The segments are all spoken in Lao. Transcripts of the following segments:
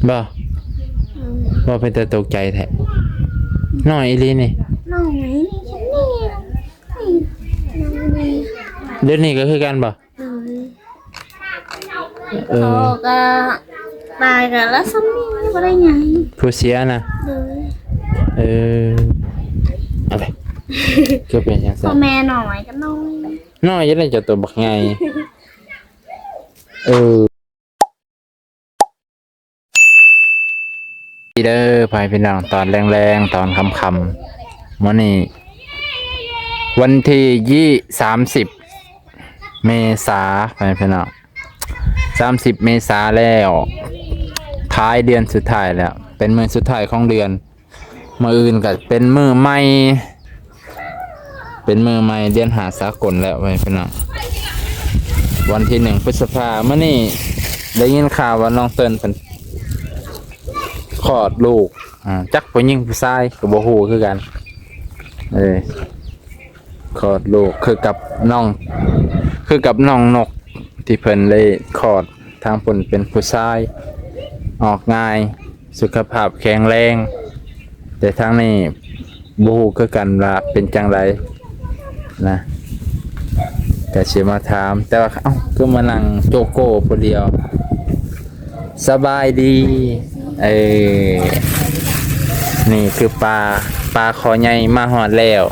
ບໍ່? ເອີ ບໍ່ ເປັນຕາຕົກໃຈແທ້. ນ້ອຍອີ່ຫຼີນີ້. ນ້ອຍນີ້ ນີ້ ນີ້ ນ້ອຍນີ້. ດຽວນີ້ກໍຄືກັນບໍ່? ໂດຍ. ເອີ ພໍ່ກໍຕາຍກໍລະສ່ຳນີ້ ບໍ່ໄດ້ໃຫຍ່. ຜູ້ເສຍນະ? ໂດຍ. ເອີ ເອົາໄປ ຄືເປັນຈັ່ງຊັ້ນ? ພໍ່ແມ່ນ້ອຍກໍນ້ອຍ. ນ້ອຍຢູ່ໃດ ເຈົ້າໂຕບັກໃຫຍ່. ເອີ. ດີເດີ ພໍ່ແມ່ພີ່ນ້ອງ ຕອນແລງໆ ຕອນຄ່ຳໆ ມື້ນີ້ວັນທີ ສາມສິບ ເມສາ ພໍ່ແມ່ພີ່ນ້ອງ ສາມສິບ ເມສາແລ້ວ ທ້າຍເດືອນສຸດທ້າຍແລ້ວ ເປັນມື້ສຸດທ້າຍຂອງເດືອນ. ມື້ອື່ນກໍເປັນມື້ໃໝ່ ເປັນມື້ໃໝ່ ເດືອນຫ້າສາກົນແລ້ວ ພໍ່ແມ່ພີ່ນ້ອງ ວັນທີ ໜຶ່ງ ພຶດສະພາ. ມື້ນີ້ໄດ້ຍິນຂ່າວວ່ານ້ອງເຕີນເພິ່ນຄອດລູກ ອ່າ ຈັກຜູ້ຍິງຜູ້ຊາຍກໍບໍ່ຮູ້ຄືກັນ. ເອີ ຄອດລູກຄືກັບນ້ອງ ຄືກັບນ້ອງນົກທີ່ເພິ່ນໄດ້ຄອດ ທາງເພິ່ນເປັນຜູ້ຊາຍ ອອກງ່າຍ ສຸຂະພາບແຂງແຮງ ແຕ່ທາງນີ້ບໍ່ຮູ້ຄືກັນວ່າເປັນຈັ່ງໃດນະ ກະຊິມາຖາມ ແຕ່ວ່າ ເອົ້າ ຄືມານັ່ງໂຈໂກ້ຜູ້ດຽວ? ສະບາຍດີ ເອີ ນີ້ຄືປາ ປາຄໍໃຫຍ່ມາຮອດແລ້ວ.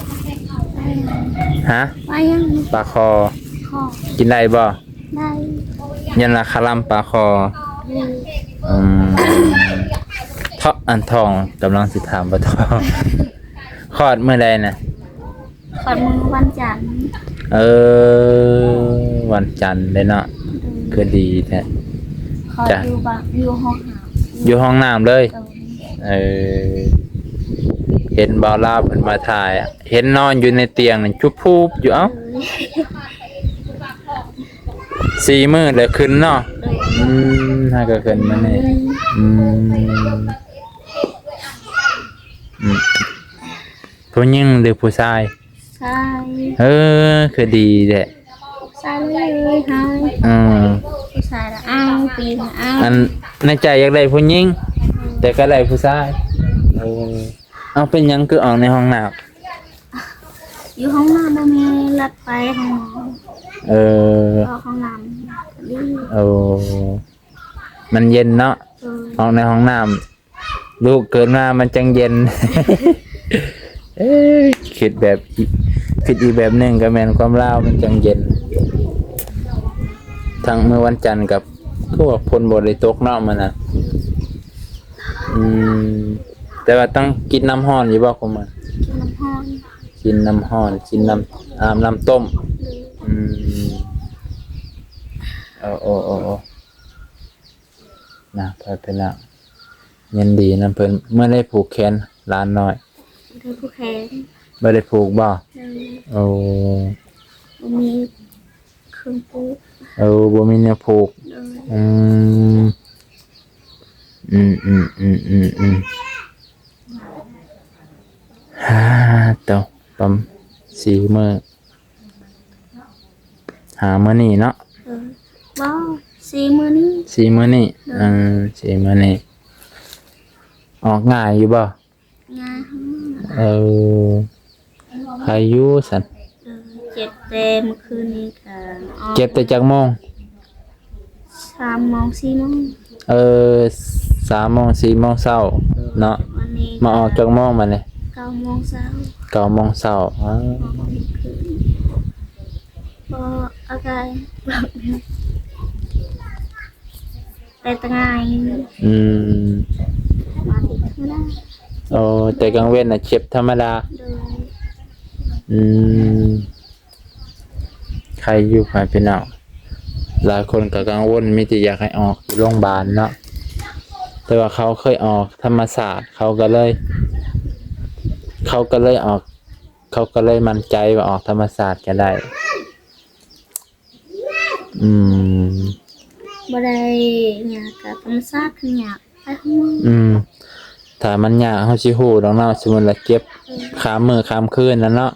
ຮະ? ປາຫຍັງ? ປາຄໍ. ຄໍ. ກິນໄດ້ບໍ່? ໄດ້. ຍັນລະຄະລຳປາຄໍ. ອືມ ອືມ ເທາະ ອັນ ທ້ອງ ກຳລັງຊິຖາມວ່າທ້ອງ ຄອດມື້ໃດນະ? ຄອດມື້ວັນຈັນ. ເອີ ວັນຈັນເດ້ເນາະ. ໂດຍ. ຄືດີແທ້. ຄອດຢູ່ບ້ານ ຢູ່ຫ້ອງນ້ຳ. ຢູ່ຫ້ອງນ້ຳເລີຍ? ໂດຍ. ເອີ ເຫັນບ່າວລາວເພິ່ນມາຖ່າຍ ເຫັນນອນຢູ່ໃນຕຽງນັ້ນຈຸບພູບຢູ່. ເອົ້າ ໂດຍ. ສີ່ມື້ແລ້ວຂຶ້ນເນາະ. ໂດຍ. ອືມ ຫາກໍຂຶ້ນມານີ້. ອືມ ອືມ ອືມ ຜູ້ຍິງຫຼືຜູ້ຊາຍ? ຊາຍ. ເອີ ຄືດີແທ້. ຊາຍເລີຍຫາຍ. ອືມ ຜູ້ຊາຍລະເອົາ ປີນເອົາ. ອັນ ໃນໃຈຢາກໄດ້ຜູ້ຍິງ ອືມ ແຕ່ກໍໄດ້ຜູ້ຊາຍ. ໂອ້ ເອົາ ເປັນຫຍັງຄືອອກໃນຫ້ອງນ້ຳ? ຢູ່ຫ້ອງນ້ຳບໍ່ມີລັດໄປຫ້ອງໝໍ. ເອີ ເພາະຫ້ອງນ້ຳດີ. ໂອ້ ມັນເຢັນເນາະ. ເອີ ອອກໃນຫ້ອງນ້ຳ ລູກເກີດມາມັນຈັ່ງເຢັນ. ເອີ ຄິດແບບ ຄິດອີກແບບໜຶ່ງກໍແມ່ນຄວາມລາວມັນຈັ່ງເຢັນ. ທັງມື້ວັນຈັນກໍຄືວ່າຝົນບໍ່ໄດ້ຕົກເນາະມື້ນັ້ນ. ອືມ ແຕ່ວ່າຕ້ອງກິນນ້ຳຮ້ອນຢູ່ບໍ່ຄຸມື້? ກິນນ້ຳຮ້ອນ. ກິນນ້ຳຮ້ອນ ກິນນ້ຳ ອາບນ້ຳຕົ້ມ. ອືມ ໂອ້ ໂອ້ ໂອ້ ໂອ້ ນະ ພໍ່ແມ່ພີ່ນ້ອງ ຍິນດີນຳເພິ່ນ. ເມື່ອໃດຜູກແຂນຫຼານນ້ອຍ? ບໍ່ໄດ້ຜູກແຂນ. ບໍ່ໄດ້ຜູກບໍ່? ເອີ ໂອ້ ບໍ່ມີເຄື່ອງຜູກ. ເອີ ບໍ່ມີແນວຜູກ. ໂດຍ. ອືມ ອືມ ອືມ ອືມ ອືມ ອືມ ຫາ ໂຕ ປະມານສີ່ມື້ ຫາມື້ນີ້ເນາະ. ເອີ ບໍ່ ສີ່ມື້ນີ້. ສີ່ມື້ນີ້. ໂດຍ. ເອີ ສີ່ມື້ນີ້ ອອກງ່າຍຢູ່ບໍ່? ງ່າຍ. ເອີ ໄຄຢູ່ຊັ້ນ. ເອີ ເຈັບແຕ່ມື້ຄືນນີ້ກະອອກ. ເຈັບແຕ່ຈັກໂມງ? ສາມໂມງ ສີ່ໂມງ. ເອີ ສາມໂມງ ສີ່ໂມງເຊົ້າເນາະ. ມາອອກຈັກໂມງບາດນີ້? ເກົ້າໂມງເຊົ້າ. ເກົ້າໂມງເຊົ້າ. ອໍ ອອກມື້ຄືນ ເພາະອາການ ແຕ່ຕະງາຍ. ອືມ ມາຕິດທຳມະດາ. ໂອ້ ແຕ່ກາງເວັນນະເຈັບທຳມະດາ. ໂດຍ. ອືມ ໄຄຢູ່ ພໍ່ແມ່ພີ່ນ້ອງ. ຫຼາຍຄົນກໍກັງວົນ ມີແຕ່ຢາກໃຫ້ອອກຢູ່ໂຮງບານເນາະ ແຕ່ວ່າເຂົາເຄີຍອອກທຳມະຊາດ ເຂົາກໍເລີຍ ເຂົາກໍເລີຍອອກ ເຂົາກໍເລີຍໝັ້ນໃຈວ່າອອກທຳມະຊາດກໍໄດ້. ອືມ ບໍ່ໄດ້ຍາກ ກໍທຳມະຊາດຄືຍາກໄປໂຮງໝໍ. ອືມ ຖ້າມັນຍາກເຮົາຊິຮູ້ດອກເນາະ ສົມມຸດວ່າເຈັບ ເອີ ຂ້າມມື້ຂ້າມຄືນນັ້ນເນາະ.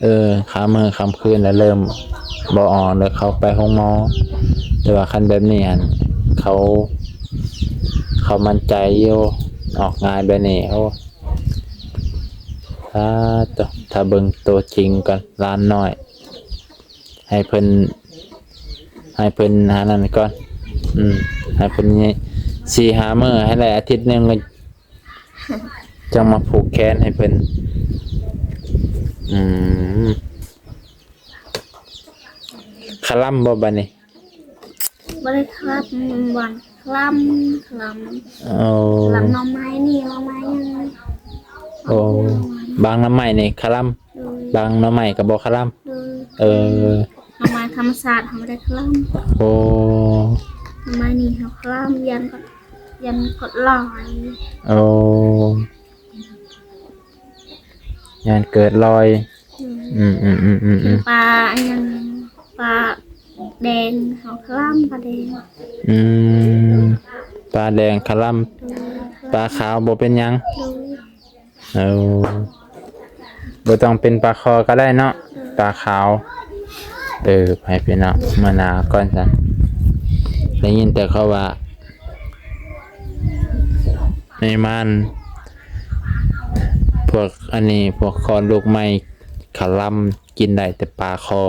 ເອີ ເອີ ຂ້າມມື້ຂ້າມຄືນແລ້ວເລີ່ມບໍ່ອອກ ແລ້ວເຂົາໄປໂຮງໝໍ. ແຕ່ວ່າຄັນແບບນີ້ຫັ້ນ ເຂົາ ເຂົາໝັ້ນໃຈຢູ່ ອອກງ່າຍແບບນີ້. ໂອ້ ສາທຸ ຖ້າເບິ່ງໂຕຈິງກ່ອນ ຫຼານນ້ອຍ ໃຫ້ເພິ່ນ ໃຫ້ເພິ່ນຫານັ້ນກ່ອນ. ອືມ ໃຫ້ເພິ່ນສີ່ຫ້າມື້ ໃຫ້ໄດ້ອາທິດໜຶ່ງ ຈັ່ງມາຜູກແຂນໃຫ້ເພິ່ນ. ອືມ ຄະລຳບໍ່ບາດນີ້? ບໍ່ໄດ້ຄະລຳ ຫວ່າງຄະລຳ ຄະລຳ. ໂອ້ ຄະລຳໜໍ່ໄມ້ນີ້ ໜໍ່ໄມ້ຫຍັງ? ໂອ້ ບາງໜໍ່ໄມ້ນີ້ຄະລຳ. ໂດຍ ບາງໜໍ່ໄມ້ກໍບໍ່ຄະລຳ. ໂດຍ ເອີ ໜໍ່ໄມ້ທຳມະຊາດເຮົາບໍ່ໄດ້ຄະລຳ. ໂອ້ ໜໍ່ໄມ້ນີ້ເຮົາຄະລຳ ຢ້ານກໍ ຢ້ານກໍລອຍ. ໂອ້ ຢ້ານເກີດລອຍ. ອືມ ອືມໆໆໆ ປາອັນຫຍັງ ປາແດງ ເຮົາຄະລຳປາແດງ. ອືມ ປາແດງຄະລຳ. ໂດຍ ປາຂາວບໍ່ເປັນຫຍັງ. ໂດຍ ເອີ ບໍ່ຕ້ອງເປັນປາຄໍ່ກໍໄດ້ເນາະ. ໂດຍ ປາຂາວ. ເອີ ໃຫ້ພີ່ນ້ອງ ມື້ໜ້າກ່ອນຊັ້ນ. ໄດ້ຍິນແຕ່ເຂົາວ່າ ໃນມານ ພວກອັນນີ້ ພວກຄອດລູກໃໝ່ ຄະລຳ ກິນໄດ້ແຕ່ປາຄໍ່.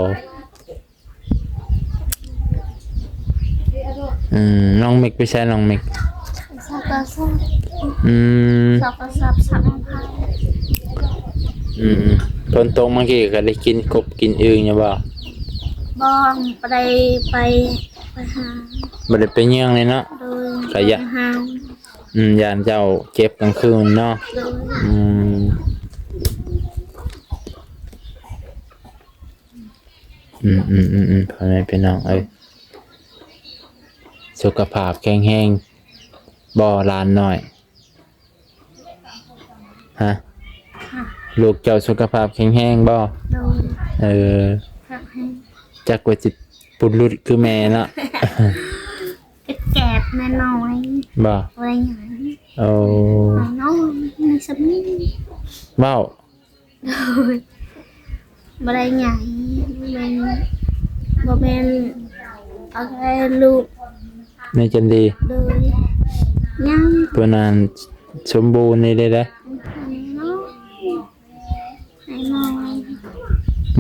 ອືມ ນ້ອງມິກໄປໃສ ນ້ອງມິກ? ຊອກກະສອບ. ອືມ ຊອກກະສອບ ຊອກມະພ້າວ. ອືມ ອືມ ຝົນຕົກເມື່ອກີ້ກໍໄດ້ກິນກົບກິນອຶ່ງຢູ່ບໍ່? ບໍ່ ບໍ່ໄດ້ໄປ ໄປຫາ ບໍ່ໄດ້ໄປເຍືອງເລີຍເນາະ. ໂດຍ ກະຢ້ານ ໄປຫາ ອືມ ຢ້ານເຈົ້າເຈັບກາງຄືນເນາະ. ໂດຍ ອືມ ອືມໆໆໆ ພໍ່ແມ່ພີ່ນ້ອງເອີຍ ສຸຂະພາບແຂງແຮງບໍ່ຫຼານນ້ອຍ? ຮະ ຮະ ລູກເຈົ້າສຸຂະພາບແຂງແຮງບໍ່? ໂດຍ ເອີ ແຂງແຮງ ຈັກວ່າຊິປຸລຸດຄືແມ່ເນາະ. ແກດໆ ນ້ອຍໆ ບໍ່? ບໍ່ໄດ້ໃຫຍ່. ໂອ້ ນ້ອຍໆ ມີສ່ຳນີ້. ເວົ້າ ໂດຍ ບໍ່ໄດ້ໃຫຍ່ ບໍ່ແມ່ນ ບໍ່ແມ່ນເອົາແຕ່ລູກໃນຈັນດີ. ໂດຍ ຍັງ ເພິ່ນນັ້ນສົມບູນນີ້ເດ້ ນ້ອຍ ນ້ອຍ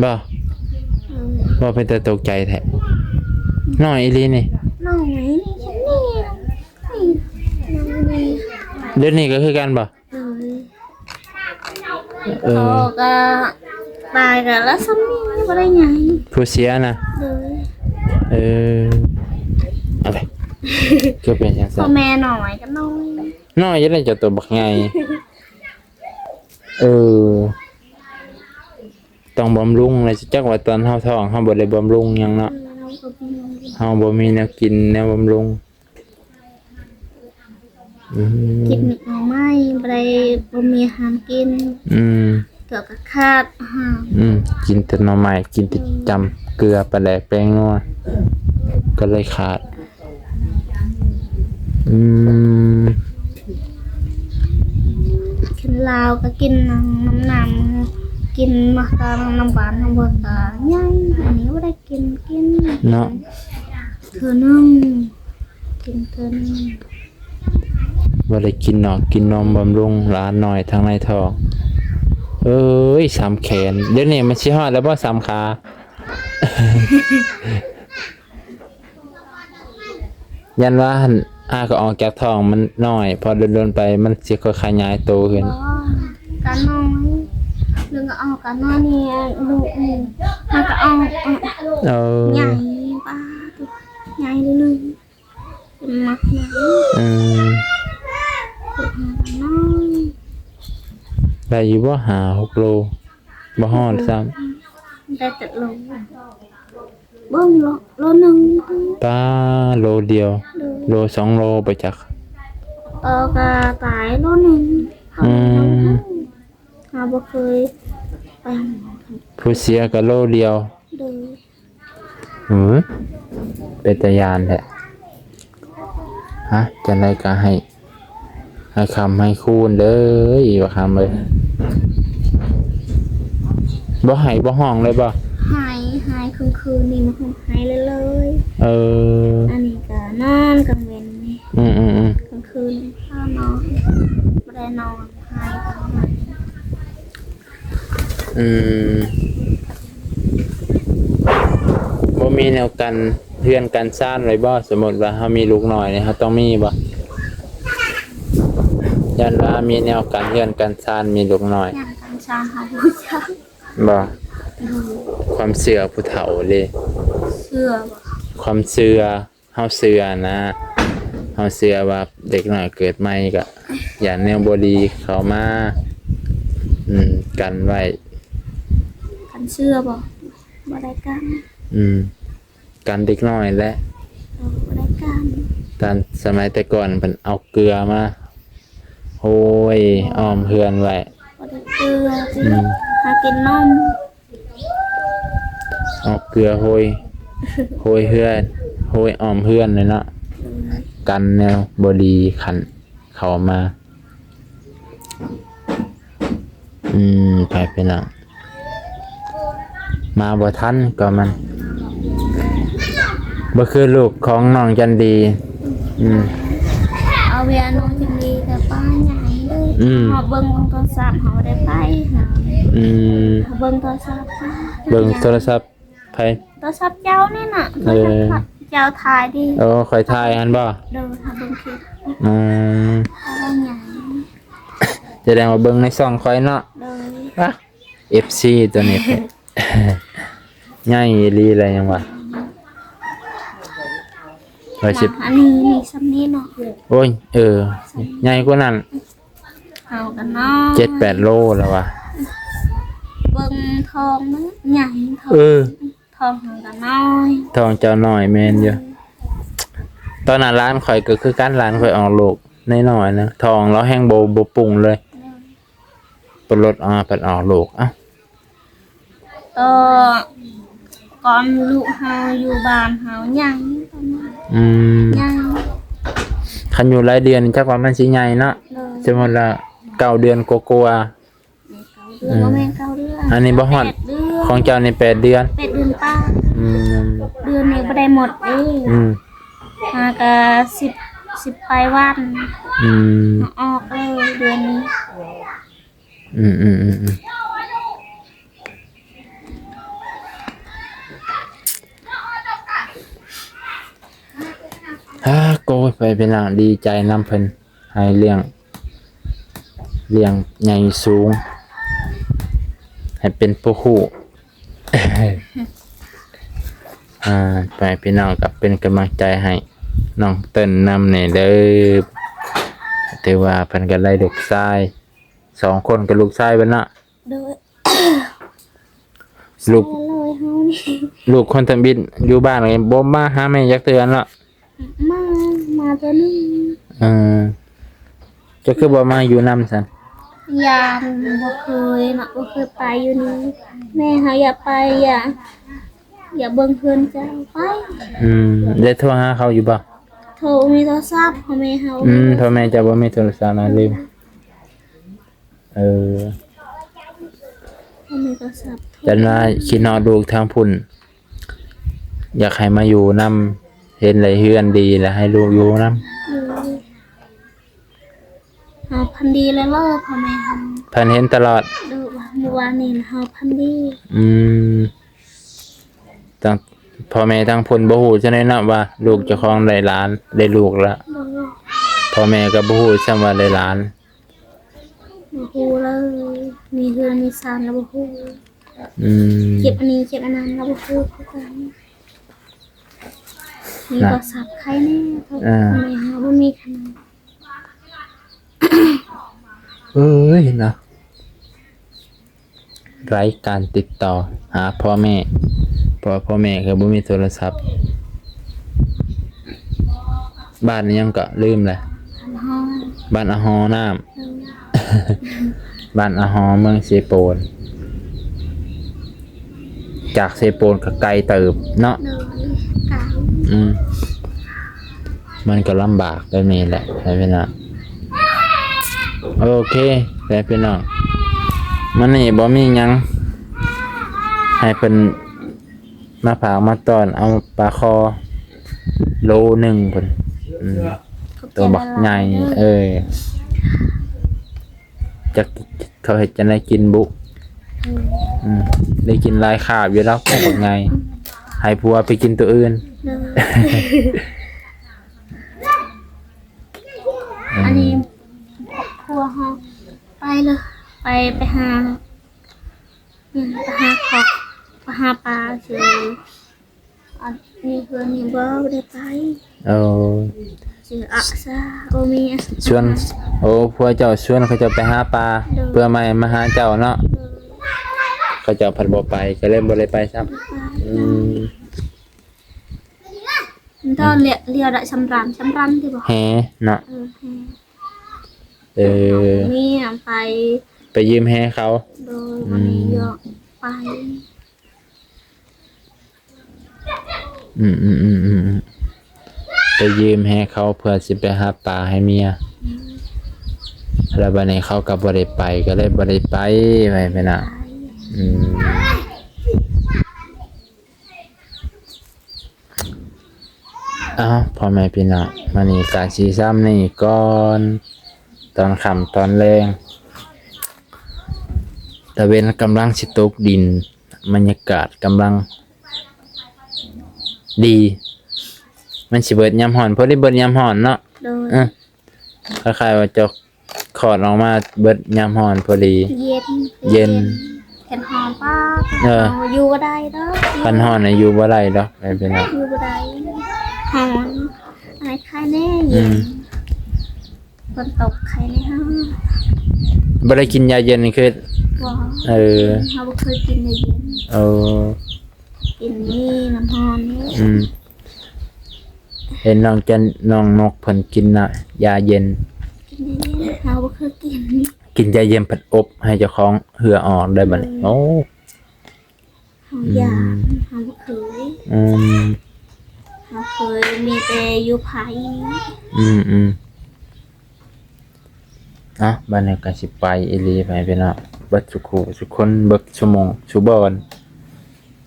ບໍ່? ເອີ ບໍ່ ເປັນຕາຕົກໃຈແທ້ ນ້ອຍອີ່ຫຼີນີ້ ນ້ອຍນີ້ ນີ້ ນີ້ ດຽວນີ້ກໍຄືກັນບໍ່? ໂດຍ ເອີ ພໍ່ກໍຕາຍກໍລະສ່ຳນີ້ ບໍ່ໄດ້ໃຫຍ່ ຜູ້ເສຍນະ. ໂດຍ ເອີ ເອົາໄປ ຄືເປັນຈັ່ງຊັ້ນ ພໍ່ແມ່ນ້ອຍກໍນ້ອຍ ນ້ອຍຢູ່ໃດ ເຈົ້າໂຕບັກໃຫຍ່. ເອີ ຕ້ອງບຳລຸງແຫຼະ ຈັກວ່າຕອນເຮົາທ້ອງເຮົາບໍ່ໄດ້ບຳລຸງຫຍັງເນາະ ເອີ ເຮົາບໍ່ມີແນວກິນແນວບຳລຸງ. ອືມ ກິນໜໍ່ໄມ້ ບໍ່ໄດ້ ບໍ່ມີອາຫານກິນ. ອືມ ເກືອກໍຂາດອາຫານ. ອືມ ກິນແຕ່ໜໍ່ໄມ້ ກິນແຕ່ ອືມ ຈຳເກືອ ປາແດກ ແປ້ງນົວ ກໍເລີຍຂາດ. ອືມ ຄົນລາວກໍກິນນຳ ນຳ ນຳ ກິນມາກະນຳຫວານ ນຳເບີກະໃຫຍ່ ອັນນີ້ບໍ່ໄດ້ກິນ ກິນເນາະ ເທື່ອໜຶ່ງ ກິນເທື່ອໜຶ່ງ ບໍ່ໄດ້ກິນເນາະ ກິນນົມບຳລຸງຫຼານນ້ອຍທາງໃນທ້ອງ. ເອີຍ ສ່ຳແຂນ ດຽວນີ້ມັນຊິຮອດແລ້ວບໍ່ ສ່ຳຂາ? ຢ້ານວ່າຫັ້ນ ອາ ກໍອອກຈາກທ້ອງມັນນ້ອຍ ພໍດົນໆໄປມັນຊິຄ່ອຍຂະຫຍາຍໂຕຂຶ້ນ. ບໍ່ ກະນ້ອຍ ເລື່ອງກໍອອກກະນ້ອຍນີ້ ລູກນີ້ ມັນກໍອອກ ເອີ ໃຫຍ່ ປາ ໃຫຍ່ເລີຍ ມັກໃຫຍ່. ເອີ ເກີດມາກໍນ້ອຍ ໄດ້ຢູ່ບໍ່ ຫ້າຫົກໂລ? ບໍ່ຮອດຊ້ຳ ໄດ້ແຕ່ໂລ ເບິ່ງໂລ ໂລໜຶ່ງ ປາ ໂລດຽວ ໂລສອງໂລໄປຈັກ ເອີ ກະຕາຍໂລໜຶ່ງ. ອືມ ເຮົາບໍ່ເຄີຍໄປຫາ ຜູ້ເສຍກະໂລດຽວ. ໂດຍ ເອີ ເປັນຕາຢ້ານແທ້. ຮະ ຈັ່ງໃດກໍໃຫ້ ໃຫ້ຄຳໃຫ້ຄູນເດີ ອີ່ບັກຄຳເອີຍ. ບໍ່ໄຫ້ບໍ່ຮ້ອງເລີຍບໍ່? ໄຫ້ ໄຫ້ ກາງຄືນນີ້ມັນຮ້ອງໄຫ້ເລີຍໆ. ເອີ ອັນນີ້ກໍນອນກາງເວັນນີ້ ອືມໆໆ ກາງຄືນ ອືມ ບໍ່ມີແນວກັນເຮືອນກັນຊານໄວ້ບໍ່? ສົມມຸດວ່າເຮົາມີລູກນ້ອຍນີ້ ເຮົາຕ້ອງມີບໍ່? ຢ້ານວ່າມີແນວກັນເຮືອນກັນຊານ ມີລູກນ້ອຍ ຢ້ານກັນຊານເຮົາບໍ່ຈັກ ບໍ່? ອືມ ຄວາມເຊື່ອຜູ້ເຖົ້າເດ້ ເຊື່ອບໍ່? ຄວາມເຊື່ອ ເຮົາເຊື່ອນະ ເຮົາເຊື່ອວ່າເດັກນ້ອຍເກີດໃໝ່ກະຢ້ານແນວບໍ່ດີເຂົ້າມາ ອືມ ກັນໄວ້ ກັນເຊື້ອບໍ່? ບໍ່ໄດ້ກັນ ອືມ ກັນເດັກນ້ອຍແຫຼະ ເອີ ບໍ່ໄດ້ກັນ ຕອນສະໄໝແຕ່ກ່ອນເພິ່ນເອົາເກືອມາ ໂຮຍອ້ອມເຮືອນໄວ້ ບໍ່ໄດ້ເກືອ ອືມ ຫາກິນນົມ ເອົາເກືອໂຮຍ ໂຮຍເຮືອນ ໂຮຍອ້ອມເຮືອນເລີຍເນາະ ອືມ ກັນແນວບໍ່ດີຄັນເຂົ້າມາ ອືມ ໄປພີ່ນ້ອງ ມາບໍ່ທັນກໍມັນ ບໍ່ຄືລູກຂອງນ້ອງຈັນດີ ອືມ ເອົາເວລານ້ອງຈັນດີກໍໄປຫຍັງເດີ ອືມ ເຮົາເບິ່ງໂທລະສັບ ເຮົາໄດ້ໄປຫາ ອືມ ເຮົາເບິ່ງໂທລະສັບ ເບິ່ງໂທລະສັບໃຜ? ໂທລະສັບເຈົ້ານີ້ນະ ເອີ ເຈົ້າຖ່າຍດີ ໂອ້ ຂ້ອຍຖ່າຍຫັ້ນບໍ່? ໂດຍ ເຮົາເບິ່ງຄລິບ ອືມ ເຮົາເບິ່ງຫຍັງ? ສະແດງວ່າເບິ່ງໃນຊ່ອງຂ້ອຍເນາະ ໂດຍ ອະ ເອັຟຊີ ຕົວນີ້ ໃຫຍ່ອີ່ຫຼີແລ້ວຍັງວ່າ ວ່າຊິ ອັນນີ້ມີສ່ຳນີ້ເນາະ ໂອ້ຍ ເອີ ໃຫຍ່ກວ່ານັ້ນ ເຮົາກໍນ້ອຍ ເຈັດແປດໂລແລ້ວວ່າ ເບິ່ງທ້ອງມັນໃຫຍ່ ທ້ອງ ເອີ ທ້ອງເຮົາກໍນ້ອຍ ທ້ອງເຈົ້ານ້ອຍ ແມ່ນຢູ່ ຕອນນັ້ນຫຼານຂ້ອຍກໍຄືກັນ ຫຼານຂ້ອຍອອກລູກນ້ອຍໆນະ ທ້ອງລາວແຮງບໍ່ ບໍ່ປຸງເລີຍ ໂດຍ ປະລົດອອກມາ ພັດອອກລູກ ເອົ້າ ກໍກ່ອນລູກເຮົາຢູ່ບ້ານເຮົາໃຫຍ່ຕອນນັ້ນ ອືມ ໃຫຍ່ ຄັນຢູ່ຫຼາຍເດືອນຈັກວ່າມັນຊິໃຫຍ່ເນາະ ໂດຍ ສົມມຸດວ່າເກົ້າເດືອນກວ່າໆ ເກົ້າເດືອນ ອືມ ບໍ່ແມ່ນເກົ້າເດືອນ ອັນນີ້ບໍ່ຮອດ ແປດເດືອນ ຂອງເຈົ້ານີ້ແປດເດືອນ ແປດເດືອນປາຍ ອືມ ເດືອນນີ້ບໍ່ໄດ້ໝົດເດ້ ອືມ ຫາກະສິບ ສິບປາຍວັນ ອືມ ຫາອອກເລີຍເດືອນນີ້ ອືມໆໆໆ ອາ ໂກຍ ໄປເປັນຫຍັງ ດີໃຈນຳເພິ່ນ ໃຫ້ລ້ຽງ ລ້ຽງໃຫຍ່ສູງ ໃຫ້ເປັນຜູ້ຮູ້ ອ່າ ໄປພີ່ນ້ອງກໍເປັນກຳລັງໃຈໃຫ້ນ້ອງເຕີນນຳແດ່ເດີ ຖືວ່າເພິ່ນກໍໄດ້ລູກຊາຍສອງຄົນ ກໍລູກຊາຍເບິດເນາະ ໂດຍ ລູກ ລູກຄົນທຳອິດຢູ່ບ້ານນີ້ບໍ່ມາຫາແມ່ຈັກເທື່ອເນາະ ມາ ມາເທື່ອໜຶ່ງ ເອີ ເຈົ້າຄືບໍ່ມາຢູ່ນຳຊັ້ນ ຢ້ານ ບໍ່ເຄີຍເນາະ ບໍ່ເຄີຍໄປຢູ່ນີ້ ແມ່ເຮົາຢາກໄປ ຢາກ ຢາກເບິ່ງເຮືອນເຈົ້າ ໄປ ອືມ ໄດ້ໂທຫາເຂົາຢູ່ບໍ່? ໂທ ມີໂທລະສັບ ພໍ່ແມ່ເຮົາ ອືມ ພໍ່ແມ່ເຈົ້າບໍ່ມີໂທລະສັບນະ ລືມ ເອີ ບໍ່ມີໂທລະສັບ ຈັນວ່າຄິດຮອດລູກທາງພຸ້ນ ຢາກໃຫ້ມາຢູ່ນຳ ເຫັນແລ້ວເຮືອນດີ ແລ້ວໃຫ້ລູກຢູ່ນຳ ໂດຍ ເຮົາຝັນດີແລ້ວເລີ ພໍ່ແມ່ເຮົາ ເພິ່ນເຫັນຕະຫຼອດ ໂດຍ ມື້ວານນີ້ເຮົາຝັນດີ ອືມ ຕັ້ງ ພໍ່ແມ່ທາງພຸ້ນບໍ່ຮູ້ຊັ້ນເນາະວ່າລູກເຈົ້າຂອງໄດ້ຫຼານ ໄດ້ລູກລະ ໂດຍ ພໍ່ແມ່ກໍບໍ່ຮູ້ຊ້ຳວ່າໄດ້ຫຼານ ບໍ່ຮູ້ເລີຍ ມີເຮືອນມີຊານລະບໍ່ຮູ້ ອືມ ເຈັບອັນນີ້ເຈັບອັນນັ້ນລະບໍ່ຮູ້ຄືກັນ ມີ ນະ ໂທລະສັບໃຄແນ່ ເອີ ແມ່ເຮົາບໍ່ມີຂະໜາດ ເອີຍເນາະ ໄຮ້ການຕິດຕໍ່ຫາພໍ່ແມ່ ເພາະວ່າພໍ່ແມ່ກໍບໍ່ມີໂທລະສັບ ບ້ານຫຍັງເກາະ ລືມແລ້ວ ບ້ານອາຫໍນ້ຳ ເອີ ບ້ານອາຫໍ ເມືອງເຊໂປນ ຈາກເຊໂປນກໍໄກເຕີບເນາະ ໂດຍ ໄກ ອືມ ມັນກໍລຳບາກແບບນີ້ແຫຼະ ໃຫ້ເວລາ ໂອເຄ ແລ້ວພີ່ນ້ອງ ມື້ນີ້ບໍ່ມີຫຍັງ ໃຫ້ເພິ່ນມາຝາກມາຕ້ອນ ເອົາປາຄໍໂລໜຶ່ງພຸ້ນ ອືມ ຂອບໃຈ ໂຕບັກໃຫຍ່ ຫຼາຍໆເດີ ເອີ ຈັກເຂົາເຮັດຈັ່ງໃດກິນບຸ ອື ອືມ ໄດ້ກິນຫຼາຍຄາບຢູ່ດອກ ຂອງບັກໃຫຍ່ ໃຫ້ຜົວໄປກິນໂຕອື່ນ. ໂດຍ ອືມ ອັນນີ້ຄົວເຮົາໄປເລີຍ ໄປ ໄປຫາ ອືມ ໄປຫາຂອງ ໄປຫາປາຊື່ ອັນນີ້ເພິ່ນຍັງບໍ່ໄດ້ໄປ. ໂອ້ ຊື່ອາຊາ ໂອມີ ຊວນ ໂອ້ ພວກເຈົ້າຊວນເຂົາເຈົ້າໄປຫາປາ ໂດຍ ເພື່ອມາ ມາຫາເຈົ້າເນາະ. ໂດຍ ເຂົາເຈົ້າພັດບໍ່ໄປ ກໍເລີຍບໍ່ໄດ້ໄປຊ້ຳ. ບໍ່ໄປ ອືມ ມັນຕ້ອງລຽວ ລຽວໄດ້ສຳລັນ ສຳລັນຕິບໍ່ ແຫເນາະ. ເອີ ແຫ ເອີ ເມຍໄປ ໄປຢືມແຫເຂົາ. ໂດຍ ອືມ ວັນນີ້ຢອກໄປ ອືມໆ ໄປຢືມແຫເຂົາເພື່ອຊິໄປຫາປາໃຫ້ເມຍ. ອືມ ແລ້ວບັດນີ້ເຂົາກໍບໍ່ໄດ້ໄປ ກໍເລີຍບໍ່ໄດ້ໄປ ໄປ ໄປນະ. ອືມ ເອົາ ພໍ່ແມ່ພີ່ນ້ອງ ມື້ນີ້ກະຊິຊ່ຳນີ້ກ່ອນ ຕອນຄ່ຳຕອນແລງ ຕາເວັນກຳລັງຊິຕົກດິນ ບັນຍາກາດກຳລັງດີ ມັນຊິເບິດຍາມຮ້ອນ ພໍດີເບິດຍາມຮ້ອນເນາະ. ໂດຍ ເອີ ຄ້າຍໆວ່າຈະ ຄອດອອກມາເບິດຍາມຮ້ອນພໍດີ ເຢັນ ເຢັນ ຄັນຮ້ອນປາດ ເອີ ຢູ່ບໍ່ໄດ້ດອກ ຄັນຮ້ອນນະຢູ່ບໍ່ໄດ້ດອກ ແມ່ນພີ່ນ້ອງ ຢູ່ບໍ່ໄດ້ ຮ້ອນ ອາຍໄຂ້ແນ່ ອືມ ເຢັນ ຝົນຕົກໄຂ້ແນ່ເຮົາ. ບໍ່ໄດ້ກິນຢາເຢັນຄື ບໍ່ ເອີ ເຮົາບໍ່ເຄີຍກິນຢາເຢັນ. ເອີ ກິນນີ້ນ້ຳຮ້ອນນີ້ ອືມ ເຫັນນ້ອງຈັນ ນ້ອງນົກເພິ່ນກິນນະ ຢາເຢັນ ກິນຢາເຢັນ ເຮົາບໍ່ເຄີຍກິນ ກິນຢາເຢັນພັດອົບໃຫ້ເຈົ້າຂອງເຫື່ອອອກໄດ້ບັດນີ້. ໂອ້ ເຮົາຢາກ ອືມ ເຮົາບໍ່ເຄີຍ ອືມ ເຮົາເຄີຍມີແຕ່ຢູ່ໄພ ອືມໆ ເອົາ ບັດນີ້ກໍຊິໄປອີ່ຫຼີ ໄປພີ່ນ້ອງ ເບິດສູ່ຄູ່ສູ່ຄົນ ເບິດສູ່ໝ່ອງສູ່ບ່ອນ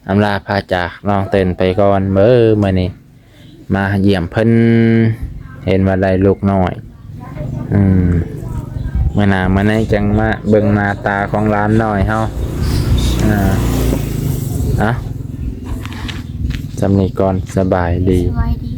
ອຳລາພາຈາກນ້ອງເຕີນໄປກ່ອນເດີ້ ມື້ນີ້ມາຢ້ຽມເພິ່ນ ເຫັນວ່າໄດ້ລູກນ້ອຍ ອືມ ມື້ໜ້າມື້ໃນຈັ່ງມາເບິ່ງໜ້າຕາຂອງຫຼານນ້ອຍເຮົາ. ເອີ ເອົາ ຊ່ຳນີ້ກ່ອນ ສະບາຍດີ ສະບາຍດີ